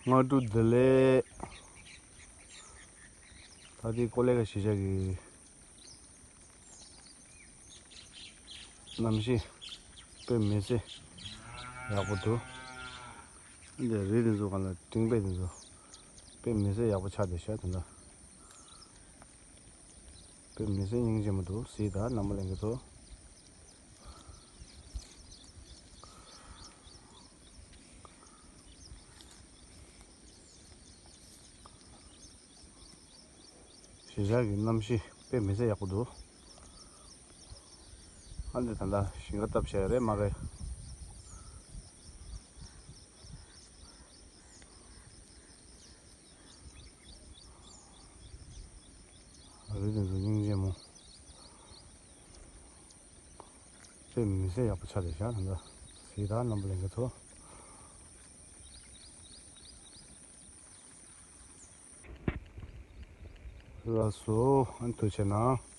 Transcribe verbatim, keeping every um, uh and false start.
སྔ་དྲོ་བདེ་ལེགས། ད་ལྟའི་ཀོ་ལེ་ག་གཞིས་ཆགས་ཀྱི་གནམ་གཤིས་དཔེ་མི་སྲིད་ཡག་པོ་འདུག་འདི་རི་དེ་ཚོ་གང་ལ་སྤྲིན་པ་དེ་ཚོ་དཔེ་མི་སྲིད་ཡག་པོ་ཆགས་བསྡད་ཤག་དེ་འདྲ། དཔེ་མི་སྲིད་སྙིང་རྗེ་མོ་འདུག་གཟིགས་དང་རྣམ་པ་ལྷན་རྒྱས་ཚོ། གཞིས་ཆགས་ཀྱི་གནམ་གཤིས་དཔེ་མི་སྲིད་ཡག་པོ་འདུག་ཨ་འདི་ད་ལྟ་ཞིང་ཁ་བཏབ་བྱས་རེད་མ་རེད། རི་དེ་ཚོ་སྙིང་རྗེ་མོ། དཔེ་མི་སྲིད་ཡག་པོ་ཆགས་བསྡད་ཤག་ད་ལྟ་གཟིགས་དང་རྣམ་པ་ལྷན་རྒྱས་ཚོ། ལགས་སོ། ཨ་ཐུགས་རྗེ་གནང་།